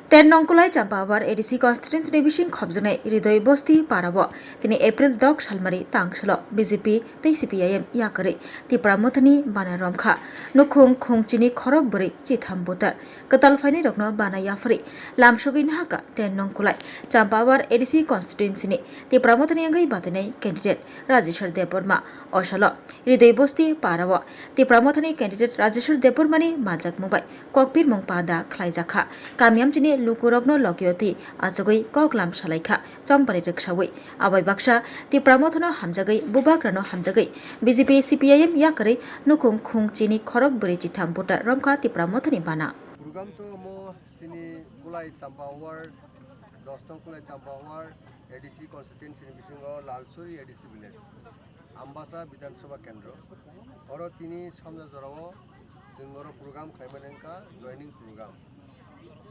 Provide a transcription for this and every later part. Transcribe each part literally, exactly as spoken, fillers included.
Ten nongkulai Champawar A D C constituency ni bising khobjaknai Ridoi Bosti parao tini April dok salmari tangsalo B J P tei C P I M yakarwi Tipra Mothani bana romkha. Nukhung khungchini khorok bwrwi chitham butar kwtal phainairokno bana yapharwi lamsogwi nahaka ten nongkulai Champawar A D C constituency ni Tipra Mothani wngwi batainai candidate Rajeshwar Debbarma. Osalo Ridoi Bosti parao Tipra Mothani candidate Rajeshwar Debbarmani manjakmung bai kokpirmung pada khlaijakha. Kamiyamchini lukurokno lokyotwi achugwi koklam salaikha chongmani rwksawi. Abai baksa Tipra Mothano hamjagwi, bubagrano hamjagwi B J P C P I M yakarwi nukhung khungchini khorok bwrwi chitham butar romkha Tipra Mothani bana. Program to omo chini Kulai Champa Ward, dos nong Kulai Champa Ward, A D C constituency ni bisingo Lalsuri A D C village, Ambasa Bidhan Sabha Kendro. Oro tini samja jorao chwng oro program khlaimani wngkha joining program.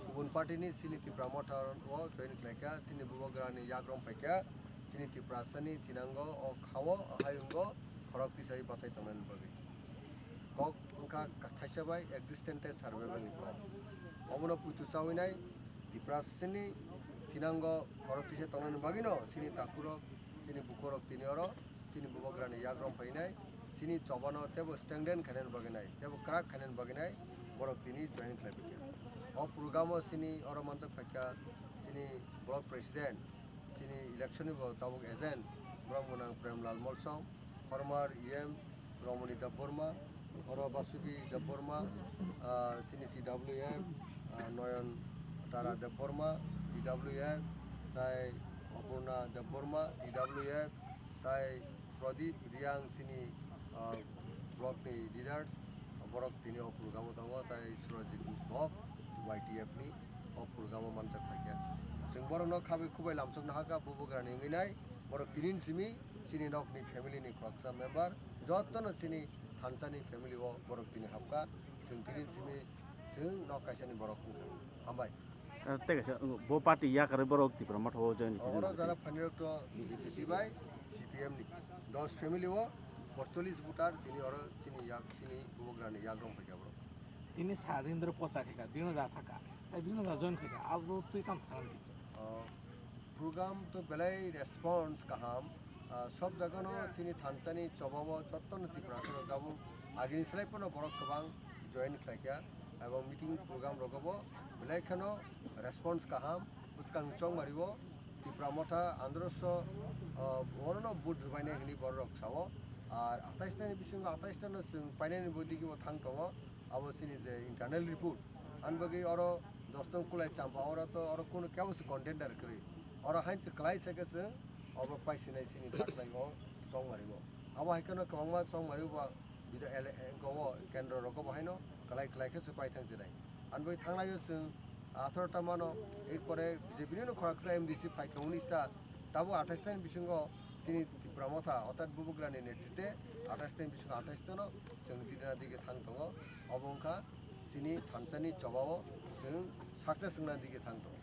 Kubun party ni chini Tipra Motha o join khlaikha, chini bubagrani yak rom phaikha, chini Tiprasani thinango o khao o hayungo khorok tisai bachai tongnani bagwi. Kok wngkha ka-, thaisa bai existence tei survival ni kok. Omono puitu chawi nai Tiprasani thinango khorok tisai tongnani bagwino chini takhurok, chini bukhurok tini oro chini bubagrani yak rom phainai, chini chobano teibo strengthen khainani bagwi nai, teibo kwrak khainani bagwi nai borok tini join khlai phaikha. O program o chini oro manjak phaikha chini block president, chini election ni bo tabuk agent, borok mwnang Premlal Molsom, former E M Romoni Debbarma, oro Basuki Debbarma, ah, chini T W F, ah, Noyon Tara Debbarma, T W F, tai Apurna Debbarma, T W F, tai Pradip Riang chini, ah, block ni leaders, borok tini o program o tongo, tai Surajit Bok, Y T F ni o program o manjak phaikha. Chwng borokno khabai khubai lamsokna hakha, bubagrani wngwi nai, borok tini ni simi chini nokni family ni khoroksa member, jotono chini thansani family o borok tini hapkha, chwng tini ni simi chwng nok kaisani borok wngkha. Hambai. Sir, tei kaisa, bo party yakarwi borok Tipra Motha o join khainani oro bagwi. Jara phainirok to B J P bai C P M ni dos family o porchollis voter tini oro chini yak, chini bubagrani yak rom phaikha borok. Tini Sadendra Pocha khaikha, bino ja thaka, tai bino ja join khaikha, abo twi kam sanani kisa. O, program to belai response kaham, ah, sob jagano chini thansani chobao jotono Tiprasarok tabuk agini slai phano borok kwbang join khlaikha, ebong meeting program rogobo belai kheno response kaham, bwskang chongmario Tipra Motha androso, ah, onono vote rwbainai hwnwi borok sao, ar atais tani bisingo atais tano chwng painani bo digibo thang tongo. Abo chini je internal report, ani bagwi oro dos nong Kulai Champa oro to oro kunu kebo se contender kwrwi. Oro hain se kwlai se khe se obo paisinai chini taklai o chongmari o. Abo hai kheno kwbangma chongmari o ba bida ele-, engko o kendro rogo bo haino kwlai kwlai khe se paithang jinai. Ani bagwi thanglai o chwng atharo ta mano, erpore B J P ni no khoroksa M D C phai tongo ni sta, tabo athais ta ni bisingo chini Tipra Motha, orthat bubagrani netrite athais ta ni bisingo athais ta no chwng jidina dige thang tongo, obo wngkha chini thansani chobao chwng success wngna dige thang tongo.